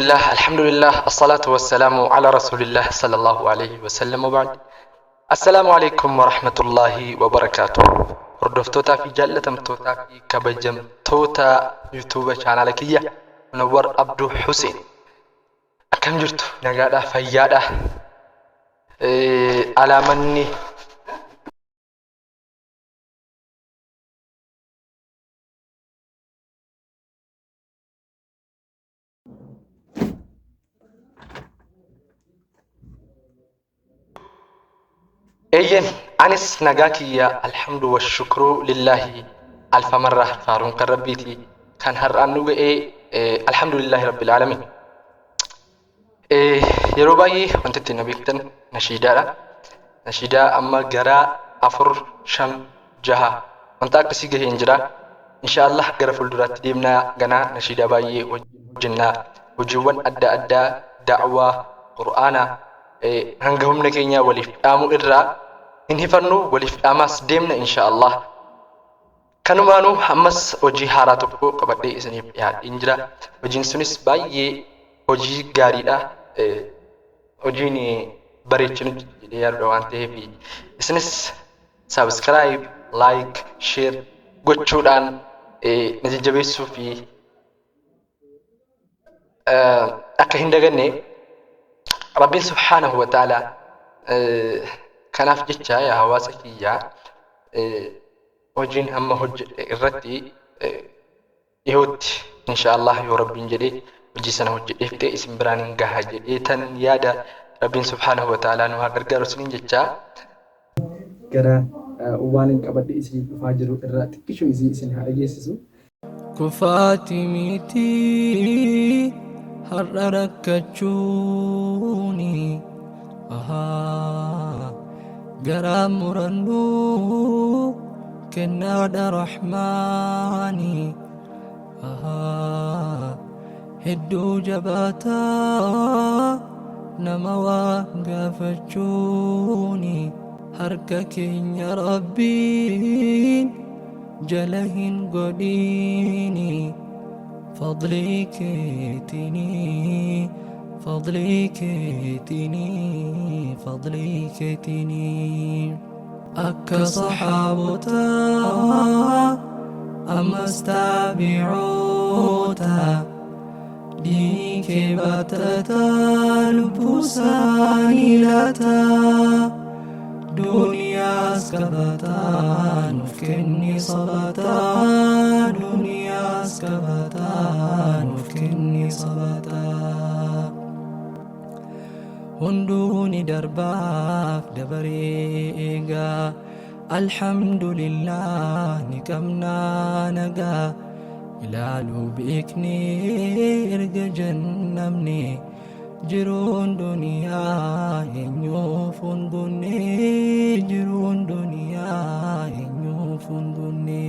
Bismillah, alhamdulillah, assalatu wassalamu ala rasulillah sallallahu alayhi wa sallam wa ba'd. Assalaamu alaikum wa rahmatullahi wa barakaatuh. Hordoftootaa fi jaallatamtootaa fi kabajamtoota YouTube chaanaala kiyya Munawwar Abduu Hussein. Akkam jirtu? Nagaadha, fayyaadha. Alaamanni Eeyyen anis nagaa kiyya alhamdu wa shukruu lillaahi alfa marra faaruun kan rabbiiti kan har'aan nu ga'ee alhamdulillaahi rabbil aalamiin. Yeroo baay'ee wanti ittiin na beektan nashiidaadha. Nashiidaa amma gara afur shan jaha wanta akkasii gaheen jira. Inshaallah gara fuulduraatti deemnaa ganaa nashiidaa baay'ee hojjennaa. Hojiiwwan adda addaa da'waa qur'aana hanga humna keenyaa waliif dhaamu irraa hin hifannu waliif dhaamaas deemna inshaallah. Kanumaanuu ammas hojii haaraa tokko qabadhee isiniif dhiyaadheen jira. Hojiin sunis baay'ee hojii gaariidha. Hojiin bareechinu jedhee yaadudha waan ta'eef isinis subscribe, like, share gochuudhaan na jajjabeessuu fi akka hin daganne Rabbiin subhaanahu wa ta'ala kanaaf jecha yaa hawaasa kiyyaa hojiin amma hojjedhe irratti dhihootti insha Allah yoo Rabbiin jedhe hojii sana hojjedhee fixee isin biraan hin gaha jedhee tan yaada Rabbiin subhaanahu wa ta'ala nu haa gargaaru isiniin jechaa. Gara waan hin qabadhe isiniif dhufaa jiru irraa xiqqishoo isii isin haa dhageessisu. Kufaati miti har'a rakkachuuni ahaa garaa murannu kennaadha rahmaani ahaa hedduu jabaataa nama waa gaafachuuni harka keenya rabbiin jala hin godhiini fadlii keetinii fadlii keetinii fadlii keetinii akka saxaabotaa ammas taabi'oota diinii kee baatataa lubbuu isaanii laataa duniyaas qabataa nuuf kenni sabataa duniyaas qabataa nuuf kenni sabataa hunduu ni darbaaf dabaree eegaa alhamdulillah ni qabnaa nagaa ilaaluu beeknee erga jannamne jiruun duniyaa eenyuuf hin gunne jiruun duniyaa eenyuuf hin gunne.